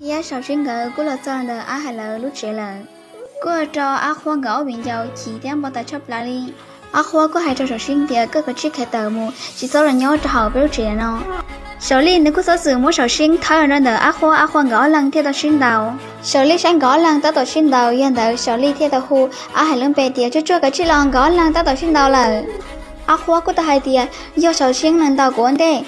Thiab Saum Sib nkawd kuj los txog ntawm Ab Hais lawv lub tsev lawm. Kuj ua rau Ab Qhuab nkawd ob viv ncaus chim thiab npau taws tshaj plaws li. Ab Qhuab kuj hais rau Saum Sib tias, koj kav tsij khiav tawm mus, tsis txhob los nyob rau hauv peb lub tsev no. Saum Lij nws kuj txhob txwm muab Saum Sib thawb rau ntawm Ab Qhuab, Ab Qhuab nkawd ob leeg thiaj tau sib ntaus. Saum Lij saib nkawd ob leeg tab tom sib ntaus, yog ntawd Saum Lij thiaj tau hu Ab Hais lub npe tias, tsuag tsuag kav tsij los, nkawd ob leeg tab tom sib ntaus lawm. Ab Qhuab kuj tau hais tias, yog Saum Sib nws ntaus kuv ua ntej.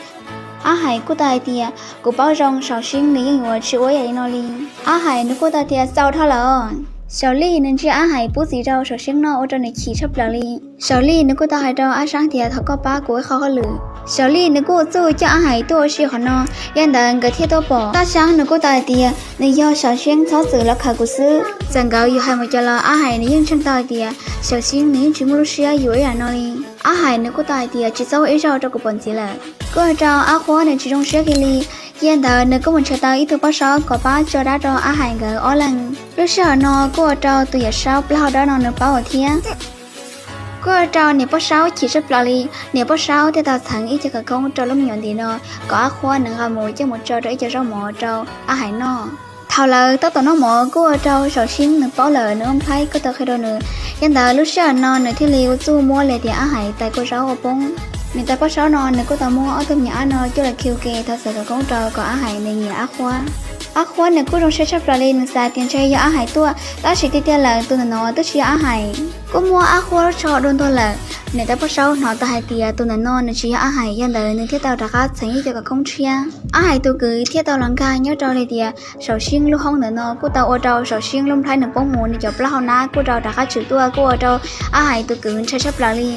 Ab Hais kuj tau hais tias, kuv paub zoo Saum Sib nws yeej yuav tsis ua yam li no li. Ab Hais nws kuj tau tias, txaus dhau lawm. Saum Lij nws ntsia Ab Hais pub txiv rau Saum Sib noj ua rau nws chim tshaj plaws li. Saum Lij nws kuj tau hais rau Ab Saab tias, thov koj pab kuv ib qho hauj lwm. Saum Lij nws kuj txuj coj Ab Hais tuaj ua si qhov no, yog ntawd nkawd thiaj tuaj pom. Taj Saab nws kuj tau hais tias, nws yog Saum Sib txhob txwm los khaws kuv xwb. Txawm nkawd yuav hais mus cov los Ab Hais nws yeej ntseeg tau hais tias Saum Sib nws yeej tsis muaj lub siab yuav ib yam no li. Ab Hais nws kuj tau hais tias, tsis txhob ua ib zaug rau kuv pom ntxiv lawm. Kuj ua rau Ab Qhuab nws tsis zoo siab kiag li. Yog ntawd nws kuj mus nrhiav tau ib tug poj saub kom pab tso dab rau Ab Hais nkawd ob leeg. Lub sij hawm no kuj ua rau tus yawm saub plaub hau dawb no nws paub lawm thiab. Kuj ua rau niam poj saub chim tshaj plaws li. Niam poj saub thiaj tau txheev ib co khawv koob rau lub me nyuam ntiv no, kom Ab Qhuab nws nqa mus coj mus tso rau ib co zaub mov rau Ab Hais noj. Thaum lawv tab tom noj mov kuj ua rau Saum Sib nws paub lawm, nws lub nplhaib kuj tau qhia rau nws. Yog ntawd lub sij hawm no nws thiaj li ua txuj muab li tias Ab Hais tais kua zaub ua poob. Niam tais poj saub no nws kuj tau muab ob tug me nyuam ab no coj los khi ua ke, thov txheev khawv koob rau kom Ab Hais nws nyiam Ab Qhuab. Ab Qhuab nws kuj zoo siab tshaj plaws li, nws xav tias ntshe yog Ab Hais tuaj, tab sis tiag tiag lawm tus ntawm no twb tsis yog Ab Hais. Kuj muab Ab Qhuab lub tsho dua ntuag lawm. Niam tais poj saub hnov tau hais tias tus ntawm no nws tsis yog Ab Hais, yog ntawd nws thiaj tau rov qab txheev ib co khawv koob tshiab. Ab Hais tus kwv thiaj tau los nkag nyob rau li tias Saum Sib lub hoob ntawm no, kuj tau ua rau Saum Sib lub nplhaib nws poob mus, nws cov plaub hau nab kuj tau rov qab tshwm tuaj, kuj ua rau Ab Hais tus kwv ntshai tshaj plaws li.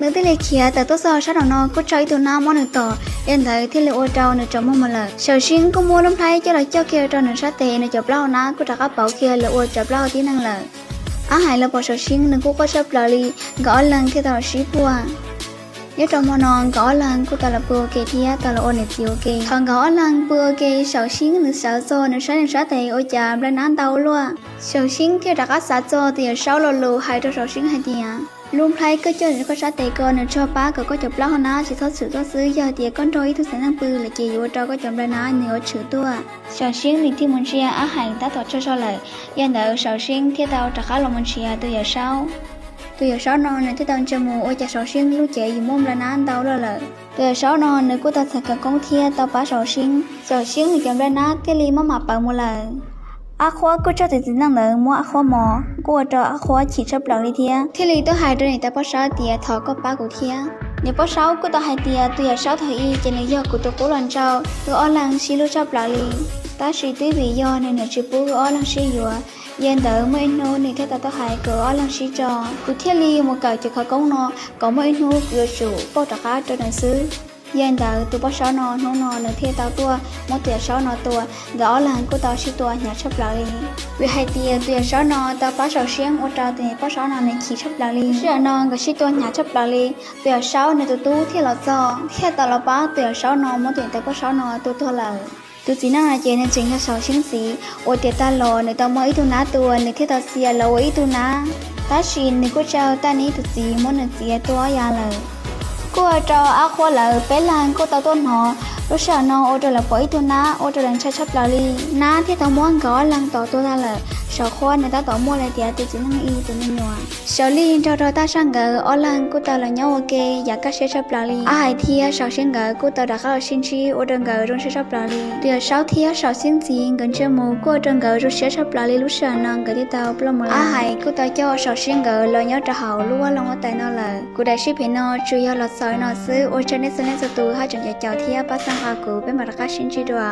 Nws thiaj li khiav tawm tuaj txog sab nraum no kuj raug ib tug nab muab nws tom, yog ntawd thiaj li ua rau nws tsaus muag mus lawm. Saum Sib kuj muab lub nplhaib coj los coj kiag rau nws sab tes, nws cov plaub hau nab kuj rov qab pauv kiag los ua cov plaub hau tib neeg lawm. Ab Hais los pom Saum Sib nws kuj quaj tshaj plaws li, nkawd ob leeg thiaj tau los sib puag. Nyob rau hmo no nkawd ob leeg kuj tau los pw ua ke thiab tau los ua niam txiv ua ke. Thaum nkawd ob leeg pw ua ke, Saum Sib nws sawv txog nws saib nws sab tes ua cas nplai nab ntau luaj. Saum Sib thiaj rov qab xav txog tus yawm saub lo lus hais rau Saum Sib hais tias, lub nplhaib koj coj rau koj sab tes ko nws tsuas pab kom koj cov plaub hau nab tsis txhob tshwm tuaj xwb, yog tias koj nrog ib tug txiv neej pw lawm ces yuav ua rau koj cov nplai nab nws yuav tshwm tuaj. Saum Sib nws thiaj mus ntsia Ab Hais tab tom tsaug zog lawm, yog ntawd Saum Sib thiaj tau rov qab los mus nrhiav tus yawm saub. Tus yawm saub no nws thiaj tau ntsia mus ua cas Saum Sib lub cev yuav muaj nplai nab ntau luaj lawm. Tus yawm saub no nws kuj tau txheev khawv koob thiab tau pab Saum Sib, Saum Sib nws cov nplai nab thiaj li maj mam pawv mus lawm. Ab Qhuab kuj raug tus txiv neej ntawd muab Ab Qhuab mos, kuj ua rau Ab Qhuab chim tshaj plaws li thiab, thiaj li tuaj hais rau niam tais poj saub tias thov koj pab kuv thiab. Niam poj saub kuj tau hais tias tus yawm saub thaum ub ces nws yog kuv tus qub los ntsauj, wb ob leeg sib hlub tshaj plaws li, tab sis twb vim yog nws niam tsis pub wb ob leeg sib yuav, yog ntawd muaj ib hnub nws thiaj tau tuaj hais kom wb ob leeg sib tso. Kuv thiaj li mus kawm cov khawv koob no kom muaj ib hnub kuv yuav tsum pauj rov qab rau nws xwb. Yog ntawd tus poj saub no hnub no nws thiaj tau tuaj muab tus yawm saub no tua, nkawd ob leeg kuj tau sib tua hnyav tshaj plaws li. Vim hais tias tus yawm saub no tau pab Saum Sib ua rau tus niam poj saub no nws chim tshaj plaws li. Sij hawm no nkawd sib tua hnyav tshaj plaws li, tus yawm saub nws tus tub thiaj los txog thiaj tau los pab tus yawm saub no muab tus niam tais poj saub no tua tuag lawm. Tus txiv neej no ces nws tseem yog Saum Sib txiv, ua tias tag los nws tau muab ib tug nab tua nws thiaj tau txia los ua ib tug nab, tab sis nws kuj tsis tau nrog nws tus txiv muab nws txiav tua ob yav lawm. Kuj ua rau Ab Qhuab lawv peb leeg kuj tau tuaj hnov. Lub sij hawm no ua rau lawv pom ib tug nab ua rau lawv ntshai tshaj plaws li, nab thiaj tau muab nkawd ob leeg tom tua tag lawm. Saum Qhuab nws tab tom muaj li tias tus txiv neej ib tus me nyuam. Saum Lij nrog rau Taj Sab nkawd ob leeg kuj tau los nyob ua ke yav kaj siab tshaj plaws li. Ab Hais thiab Saum Sib nkawd kuj tau rov qab los sib ntsib ua rau nkawd zoo siab tshaj plaws li. Tus yawm saub thiab Saum Sib txiv nkawd ntsia mus kuj ua rau nkawd zoo siab tshaj plaws li. Lub sij hawm no nkawd thiaj tau ploj mus lawm. Ab Hais kuj tau coj Saum Sib nkawd los nyob rau hauv lub vaj loog huab tais no lawm. Kuv daim sij phim no tsuas yog los xaus no xwb, ua tsaug nej txhua leej txhua tus haj tseem caum caum thiab pab txhawb nqa kuv, peb mam rov qab sib ntsib dua.